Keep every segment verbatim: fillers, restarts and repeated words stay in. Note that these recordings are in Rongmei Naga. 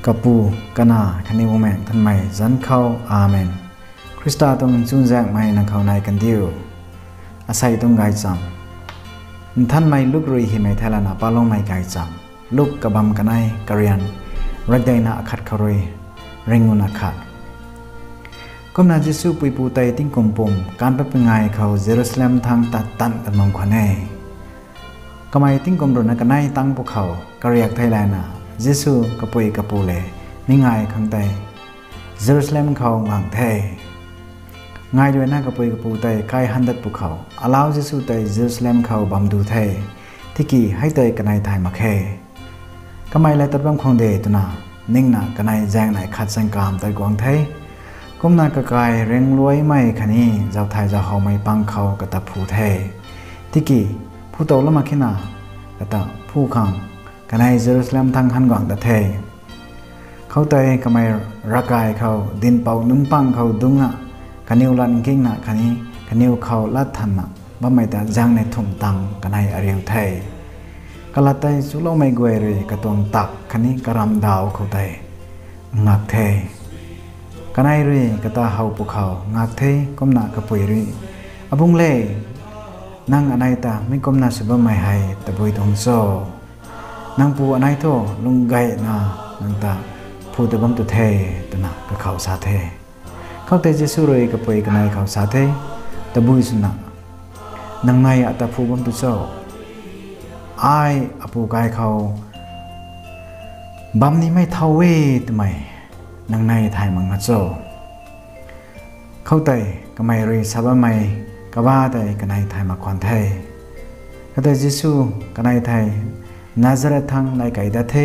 Kapu, Kanac khatni Bumaengh Nthanmei zanc khou. Amen. Khrista tuang chuzaenghmei nang khou nai kandiu. Asei tuang gaychamv. Nthanmei Luk rui hymei thei lana paloumei gaychamv. Luk kabam kanei karian, rakdeina akhat khou rui ringun akhat. Kumna Jisu puipu tei tingkum pum kan pat pui ngai khou Jerusalem thangc tat tan tan bam khwan e. Kamei tingkum ruhna kanei tangc pwkhou kariak thei layna, Jisu kapui kapu le mi ngai khang tei Jerusalem khou ngang the. Ngai ruina kapui kapu tei kai han dat pwkhou, alau Jisu tei Jerusalem khou bam du the. Tiki hei tei kanei thay mak khe. Kamei la tat bam khwan de twna ningna kanei zaeng nai khat zaeng kam tei guang the. Kumna kakai riangluaimei khatni zauthai zauhowmei pang khou kata phu the. Tiki phu tow lama khina kata phu khang kanei Jerusalem thangc han guang dat the. Khoutei kamei ravkai khou dinhpouc nunc pang khou dungcna, kaniw lat nkingna khatni kaniw khou lat thanna bammei ta zaeng nai thumh tang kanei ariu the. Kalat tei chuloumei guay rui katuang tak khatni karamdaw khou tei ngak the. Kanei rui kata how pwkhou ngak the, kumna kapui rui, Abung le, nang anei ta mi kumna sw bammei hei tabui tuang cho? Nang pu anei thu lung gayna nang ta phu ta bam tu the, twna kakhou sa the. Khoutei Jisu rui kapui kanei khou sa the, Tabui swna nang nei ata phu bam tu cho? Ai apu kai khou bam nimei thau e twmei nang nei thay mak na cho? Khoutei kamei rui sa bammei kabah tei kanei thay mak khwan the. Khoutei Jisu kanei thei Nazareth thangc lay kei dat the,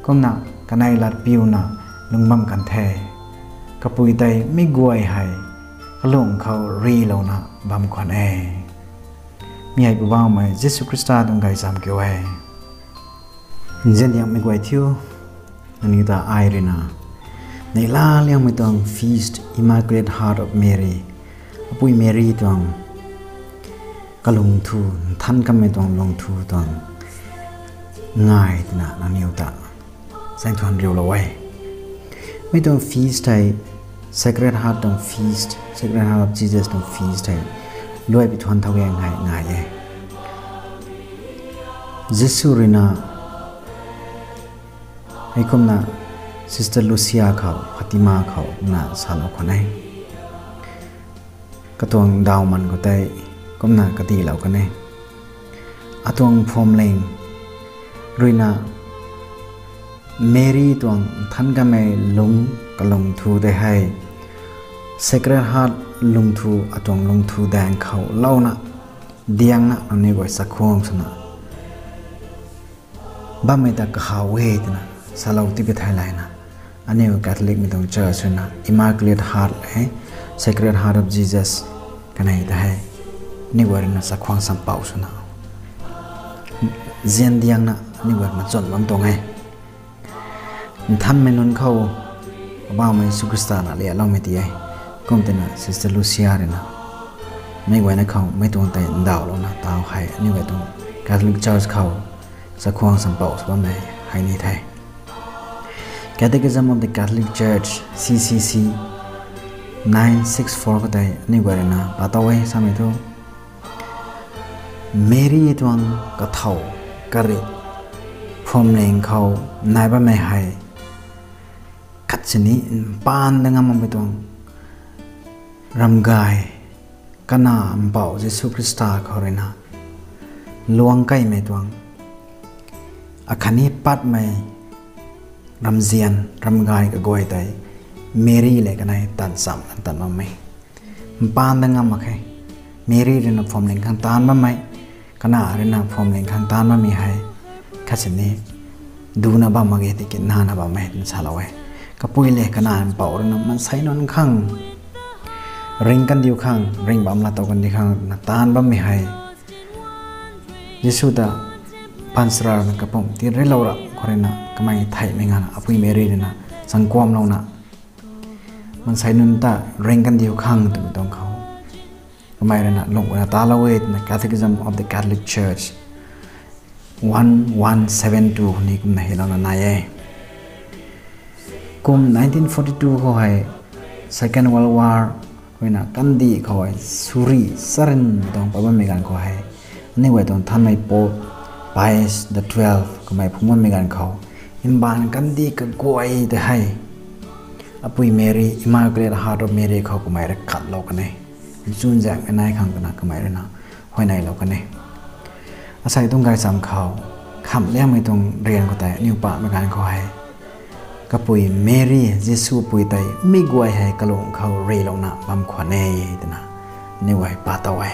kumna kanei lat piuna lung bam kan the. Kapui tei mi guay hei kalung khou rilouna bam khwan e. Mi hei Poubauhmei Jisu Khrista tuang gaychamv kiu e. Nziandiangmei guay thiu, nangniw ta ai ruina neihla liangmei tuang feast, Immaculate Heart of Mary, Apui Mary tuang kalungthu, nthan kanmei tuang lungthu tuang ngai twna nangniw ta zaeng thuan riulou e. Mi tuang feast hei, Sacred Heart tuang feast, Sacred Heart of Jesus tuang feast hei luai pi thuan thau e ngai ngai e. Jisu ruina heikumna Sister Lucia khou, Fatima khou kumna salou khwan e. Katuang dawman khou tei kumna kadihlou kan e. Atuang phuamling ruina Mary tuang nthan kanmei lung kalungthu tei hei Sacred Heart lungthu, atuang lungthu daeng khou louna diangna nangniw guay chakhwang swna bammei ta kahaw e twna salou tipi thei layna, aniw Catholicmei tuang church ruina Immaculate Heart le Sacred Heart of Jesus kanei ta hei aniw guay ruina chakhwang sampouh swna nziandiangna aniw guay machwn bam tuang e. Nthanmei nunc khou Poubauhmei Jisu Khrista na lialoumei ti e. Kum tina Sister Lucia ruina meic guayna khou mei tuang tei ndauhlouna taw hei aniw guay tuang Catholic Church khou chakhwang sampouh sw bammei hei ni the. Catechism of the Catholic Church, C C C nine six four khou tei aniw guay ruina pa tow e samei thu, Mary tuang kathow karit phuamling khou nai bammei hei khat sini mpaan da ngam makmei tuang ramgay, Kanac Mpouh Jisu Khrista khou ruina luang kaimei tuang akhatni patmei ramzian ramgay kaguay tei Mary le kanei taanv cham kan tan bammei mpaan da ngam mak khe. Mary ruina phuamling khang taanv bammei, Kanac ruina phuamling khang taanv bammei hei khat sini duna bam mak ge tiki nana bammei twna salou e. Kapui le Kanac Mpouh ruina maansei nunc khang ring kandiu khang, ring bam laa tow kandiu khang na taanv bammei hei Jisu ta paanchara na kapumc ti rilou ra khou ruina kamei theihmei ngana Apui Mary ruina changkuamlouna maansei nunc ta ring kandiu khang twmei tuang khou kamei ruina lungna talou e twna Catechism of the Catholic Church one one seven two ni kumna hylouna nai e. Kum nineteen forty two khou hei Second World War ruina kandih khou hei suri charynmei tuang pat bammei ganv khou hei, aniu guay tuang nthanmei Pope Pius the twelfth kamei phungc bammei ganv khou, mbaanv kandih kaguay tei hei Apui Meri, Immaculate Heart of Mary khou kamei rui katlou kan e. Nchunzaenghmei nai khang twna kamei ruina huayneylou kan e. Asei tuang gaychamv khou, khamhliangmei tuang rian khou tei aniu pahmei ganv khou hei, Kapui Meri, Jisu pui tei mi guay hei kalung khou rilouna bam khwan e twna aniu guay pa tow e.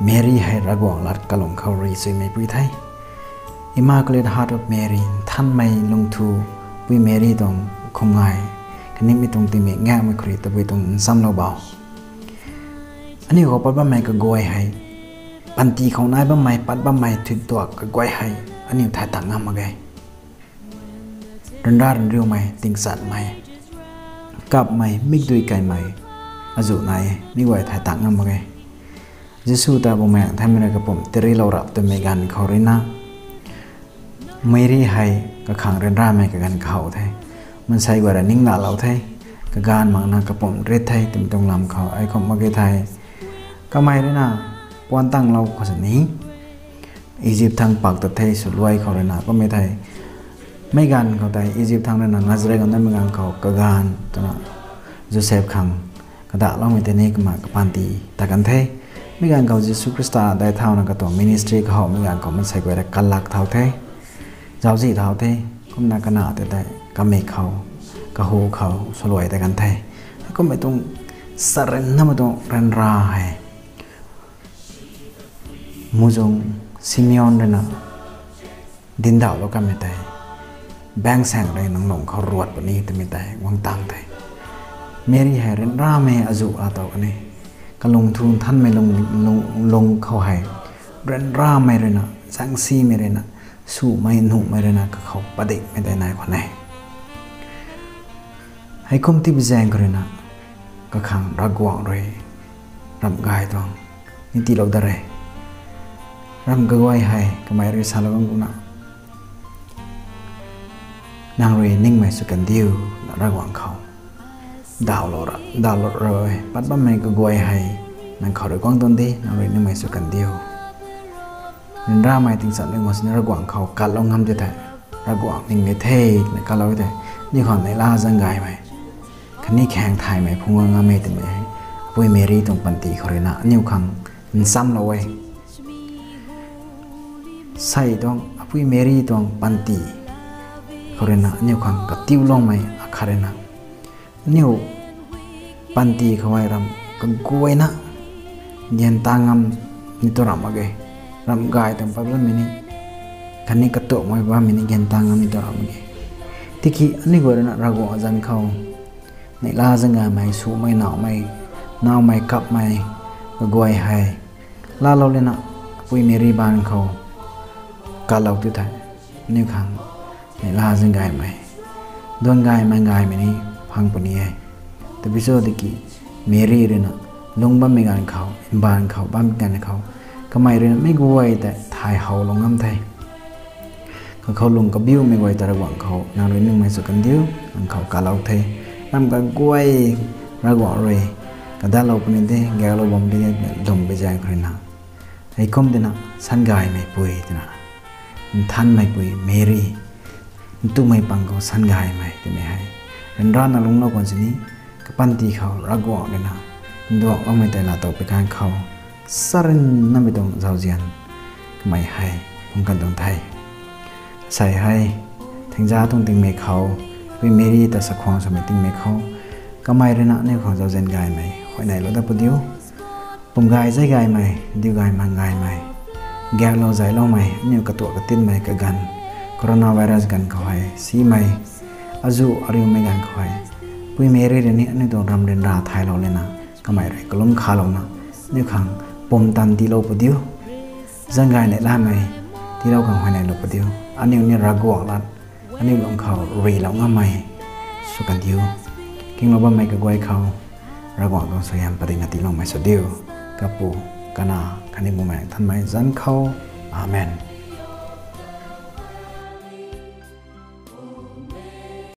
Meri hei Ravguangc lat kalung khou ri suimeipui the. Immaculate Heart of Mary, nthanmei lungthu, Pui Meri tuang khumngai, kanimei tuang tingmik ngaekmei khou rui tabui tuang nchamlou bou. Aniu khou pat bammei kaguay hei, panty khou nai bammei, pat bammei thuituak kaguay hei aniu thay tak ngam mak ge. Ryanra ryanriumei, tingchatmei, kapmei, mikdui kaimei, azuh nai e, mi guay thay tak ngam mak ge. Jisu ta Bumaengh Nthanmei rui kapumc tirilou rap twmei ganv khou ruina, Meri hei kakhang ryanramei kaganv kahow the. Maansei guay rui ninglalou the. Kagaanv makna kapumc rit the twmei tuang lam khou ai kum mak ge thei, kamei ruina puan tanglou khou sini Egypt thangc pak tat the, swluai khou ruina kummei thei. Meic ganv khou tei Egypt thangc ruina Nazareth ganv datmei ganv khou kagaanv twna Joseph khang kadahloumei tei ni kumna kapanty tat kan the. Meic ganv khou Jisu Khrista daic thauna katuang ministry kahowmei ganv khou maansei guay rui kalak thau the, zauczih thau the. Kumna kana tei tei kamik khou, kahu khou swluai tat kan the. Kummei tuang charynramei tuang ryanra hei muhzwng Simeon ruina dindauhlou kanmei tei, baengsaeng rui nang lung khou ruat puni twmei tei guang tang the. Meri hei ryanramei azuh laa tow kan e. Kalungthu nthanmei lung, lung, lung khou hei ryanramei ruina, zaengsimei ruina, sumei nuhmei ruina kakhou padikmei tei nai khwan e. Heikum tibi zaeng khou ruina, kakhang Ravguangc rui ramh gay tuang ni tiilou dat re. Ramh kaguay hei kamei rui salou bam kumna, nang rui ningmei sw kandiu, na Ravguangc khou dawlou ra, dawlou ra e. Pat bammei kaguay hei nang khou rui guang tuang de, nang rui ningmei sw kandiu. Ryanramei tingchat nunc khou sini Ravguangc khou katlou ngam ti thei, Ravguangc ning ni the twna katlou thei, aniu khang neihla zaeng gaymei khatni khaeng thaymei phungc guang ngam e twmei hei Apui Meri tuang panty khou ruina aniu khang nchamlou e. Sei tuang Apui Meri tuang panty khou ruina aniu khang katiuloumei akhat ruina, aniu panty khou hei ramh kaguayna gyan ta ngam ni tu ramh mak ge. Ramh gay tuang pat bammei ni, khatni katuakmei bammei ni gyan ta ngam ni tu ramh mak ge. Tiki aniu guay ruina Ravguangc zanc khou neihla zaeng gaymei, sumei, naumei, naumei, kapmei kaguay hei laalou lana Apui Meri baanv khou katlou ti thei, aniu khang neihla zaeng gaymei, duan gaymei, gaymei ni phang puni e. Tabui cho tiki Meri ruina lung bammei ganv khou, mbaanv khou, bammei ganv khou, kamei ruina mei guay tei thay howlou ngam the. Kakhou lung kabiumei guay ta Ravguangc khou nang rui ningmei sw kandiu, nang khou katlou the. Ramh kaguay Ravguangc rui kadatlou puni de, gaeklou bam puni de, lwm bi zaeng khou ruina, heikum tina, Sangaymeipui tina, Nthanmeipui Meri, ntumei pang khou Sangaymei twmei hei ryanrana lungclou khwan sini, kapanty khou Ravguangc ruina nduangloumei tei laa tow pi kan khou, charynmei tuang zauzian kamei hei phungc kan tuang the. Sei hei, thingza tuang tingmik khou, Pui Meri ta sakhwang swmei tingmik khou, kamei ruina aniu khang zauzian gaymei huayneylou dat pu diu. Pum gay zay gaymei, diu gay mang gaymei, gaeklou zayloumei, aniu katuak katinmei kaganv, coronavirus ganv khou hei simei, azuh ariumei ganv khou hei, Pui Meri rui ni aniu tuang ram ryanra thaylou lana, kamei rui kalum khalouna, aniu khang pumtan tiilou pu diu. Zanggay neihlamei tiilou khang huayneylou pu diu. Aniu ni Ravguangc lat, aniu lung khou ruilou ngammei sw kandiu. Kinglou bammei kaguay khou Ravguangc tuang suaihiam padikna tiiloumei sw diu. Kapu, Kanac khatni Bumaengh Nthanmei zanc khou. Amen.